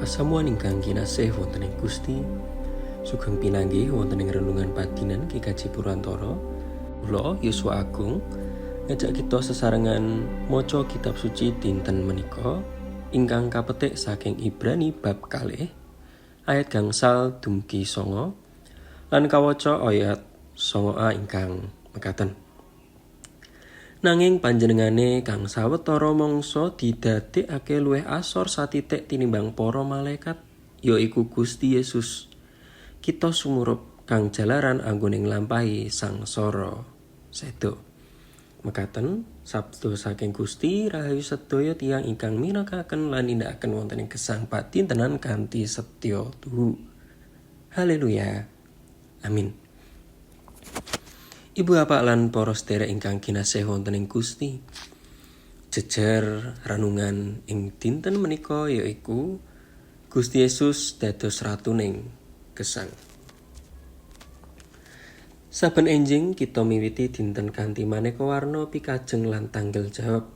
Pasamuan ingkang kinasih wonten ing Gusti, sugeng pinanggih wonten ing renungan padinan GKJ Purwantara. Kula Yosua Agung ngajak kita sesarengan maca kitab suci dinten menika ingkang kapetik saking Ibrani bab 2 ayat 5 dumugi 9 lan kawaca ayat 9a ingkang mekaten. Nanging panjenengane kang sawetara mangsa didadekake luwih asor satitik tinimbang para malaikat, yaiku Gusti Yesus. Kita sumurup kang jalaran anggone nglampahi sangsara seda. Mekaten sabda saking Gusti, rahayu sedaya tiyang ingkang mirengaken lan nindakaken wonten ing gesang padintenan kanthi setya tuhu. Haleluya. Amin. Ibu bapak lan para sedherek ingkang kinasih wonten ing Gusti. Jejer renungan ing dinten menika yaiku Gusti Yesus dados ratuning gesang. Saben enjing kita miwiti dinten kanthi maneka warna pikajeng lan tanggel jawab.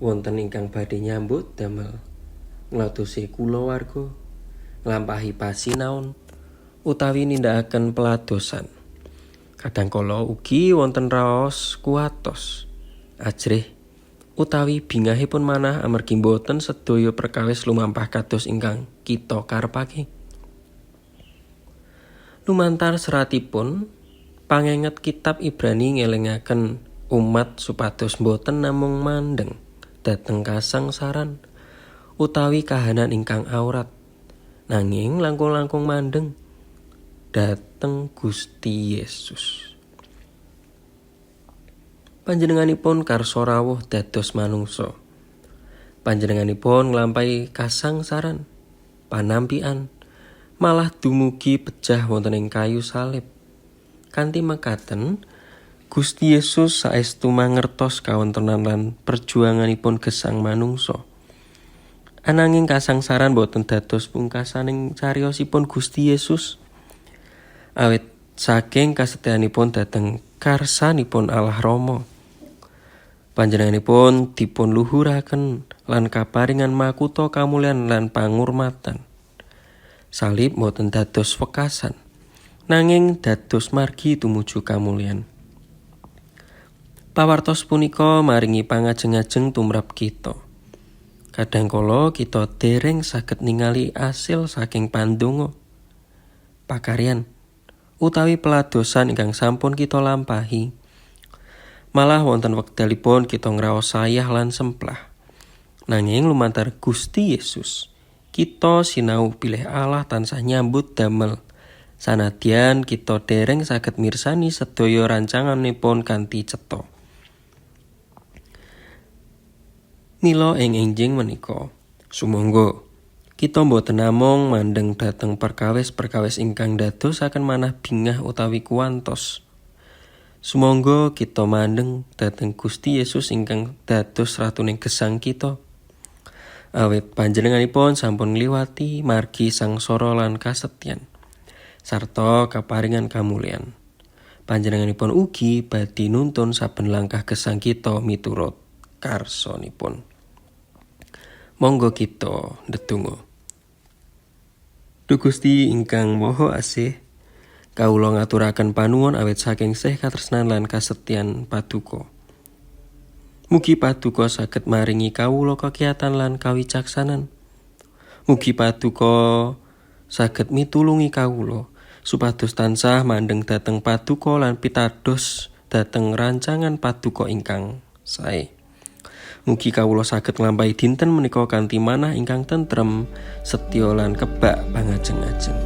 Wonten ingkang badhe nyambut damel, ngladosi kulawarga, nglampahi pasinaon, utawi nindakaken peladosan. Kadangkala ugi wonten raos kuatos, ajrih, utawi bingahipun manah amargi boten sedaya perkawis lumampah kados ingkang kita karepake. Lumantar seratipun, pangenget kitab Ibrani ngelingaken umat supados boten namung mandeng dhateng kasangsaran utawi kahanan ingkang awrat, nanging langkung-langkung mandeng dhateng Gusti Yesus. Panjenenganipun karsa rawuh dados manungsa. Panjenenganipun nglampahi kasangsaran, panampian, malah dumugi pejah wonten ing kayu salib. Kanthi mekaten, Gusti Yesus saestu mangertos kawontenan lan perjuanganipun gesang manungsa. Ananging kasangsaran boten dados pungkasaning cariyosipun Gusti Yesus. Awit saking kasetyanipun dhateng karsanipun Allah Rama, panjenenganipun dipun luhuraken lan kaparingan makutha kamulyan lan pangurmatan. Salib boten dados wekasan, nanging dados margi tumuju kamulyan. Pawartos punika maringi pangajeng-ajeng tumrap kita. Kadangkala kita dereng saged ningali asil saking pandonga, pakaryan, utawi peladosan ingkang sampun kita lampahi. Malah wonten wekdalipun kita ngraos sayah lan semplah. Nanging lumantar Gusti Yesus, kita sinau bilih Allah tansah nyambut damel, sanadyan kita dereng saged mirsani sedaya rancanganipun kanthi cetha. Mila ing enjing menika, sumangga kita boten namung mandeng dhateng perkawis-perkawis ingkang dadosaken manah bingah utawi kuwantos. Sumangga kita mandeng dhateng Gusti Yesus ingkang dados ratuning gesang kita. Awit panjenenganipun sampun ngliwati margi sangsara lan kasetyan sarta kaparingan kamulyan. Panjenenganipun ugi badhe nuntun saben langkah gesang kita miturut karsanipun. Monggo kita ndedonga. Duh Gusti ingkang Maha Asih, kawula ngaturaken panuwun awit saking sih katresnan lan kasetyan Paduka. Mugi Paduka saged maringi kawula kekiyatan lan kawicaksanan. Mugi Paduka saged mitulungi kawula supados tansah mandeng dhateng Paduka lan pitados dhateng rancangan Paduka ingkang sae. Mugi kawula saged nglampahi dinten menika kanthi manah ingkang tentrem, setya lan kebak pangajeng-ajeng.